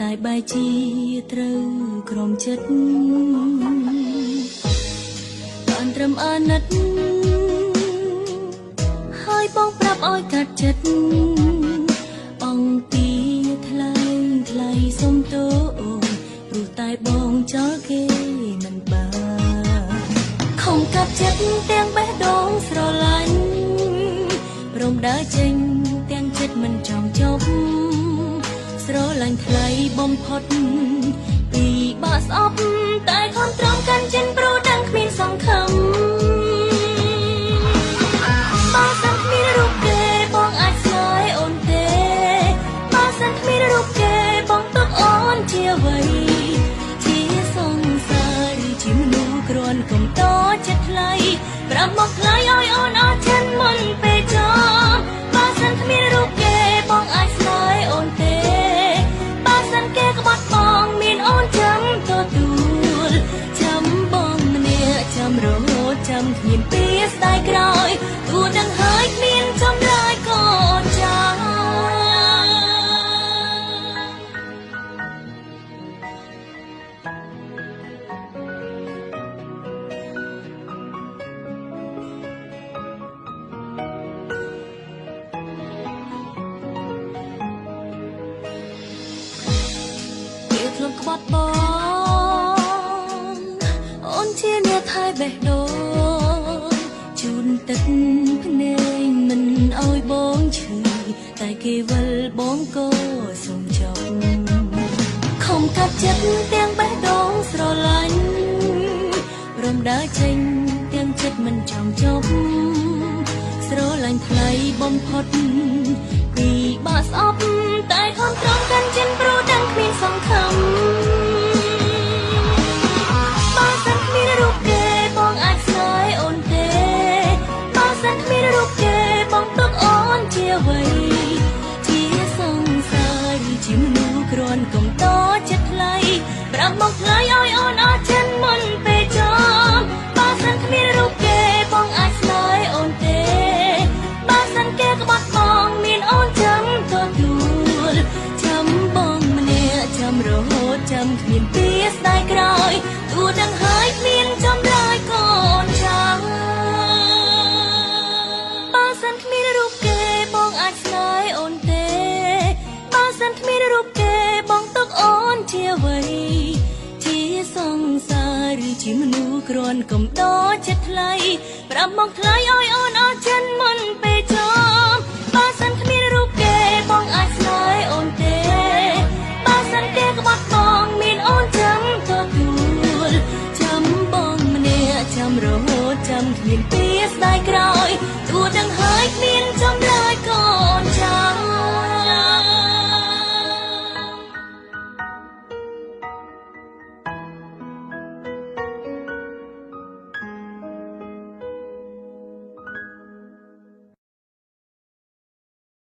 តែបែរជាត្រូវក្រុមចិត្តបានត្រឹមអាណិតហើយបងប្រាប់ឲ្យកាត់ចិត្តអង្គពីថ្លែងថ្លៃសុំទោសព្រោះតែបងចោលគេមិនបានខំកាត់ចិត្តទាំងបេះដូងស្រឡាញ់ព្រមដើរចេញទាំងចិត្តមិនចង់ចប់ស្រឡាញ់ថ្លៃបំផុតពីបាក់ស្អប់តែខំទ្រាំកាន់ចិនព្រោះដឹងគ្មានសង្ឃឹមបើសិនគ្មានរូបគេបងអាចស្នេហ៍អូនទេបើសិនគ្មានរូបគេបងទុកអូនជាអ្វីជាសង្សារឬជាមនុស្សគ្រាន់កុំតចិត្តថ្លៃប្រាប់មកថ្លៃឲ្យអូនអស់ចិនមុនពេលចប់បើសិនគ្មានរូបគេបងអាចស្នេហ៍អូនទេបើសិនគេក្បត់បងមានអូនចាំទទួលចាំបងម្នាក់ចាំរហូតចាំគ្មានពីស្ដាយក្រោយទោះដឹងហើយគ្មានចម្លើយក៏អូនចាំ ពេលធ្លាប់ក្បត់បងអូនជាអ្នកថែបេះដូងជូនទឹកភ្នែកមិនឲ្យបងឈឺតែគេវិលបងក៏សូមចប់ខំកាត់ចិត្តទាំងបេះដូងស្រឡាញ់ព្រមដើរចេញទាំងចិត្តមិនចង់ចប់ស្រឡាញ់ថ្លៃបំផុតពីបាក់ស្អប់តែខំទ្រាំកាន់ចិនព្រោះដឹងគ្មានសង្ឃឹមបើសិនគ្មានរូបគេបងអាចស្នេហ៍អូនទេបើសិនគ្មានរូបគេបងទុកអូនជាអ្វីជាសង្សារឬជាមនុស្សគ្រាន់កុំតចិត្តថ្លៃប្រាប់មកថ្លៃឲ្យអូនអស់ចិនមុនពេលចប់បើសិនគ្មានរូបគេបងអាចស្នេហ៍អូនទេបើសិនគេក្បត់បងមានអូនចាំទទួលចាំបងម្នាក់ចាំរហូតចាំគ្មានពីស្ដាយក្រោយទោះដឹងហើយគ្មានចម្លើយក៏អូនចាំបើសិនគ្មានរូបគេបងអាចស្នេហ៍អូនទេបើសិនគ្មានរូបគេបងទុកអូនជាអ្វីជាសង្សារឬជាមនុស្សគ្រាន់កុំដចិត្តថ្លៃប្រាប់មកថ្លៃឲ្យអូន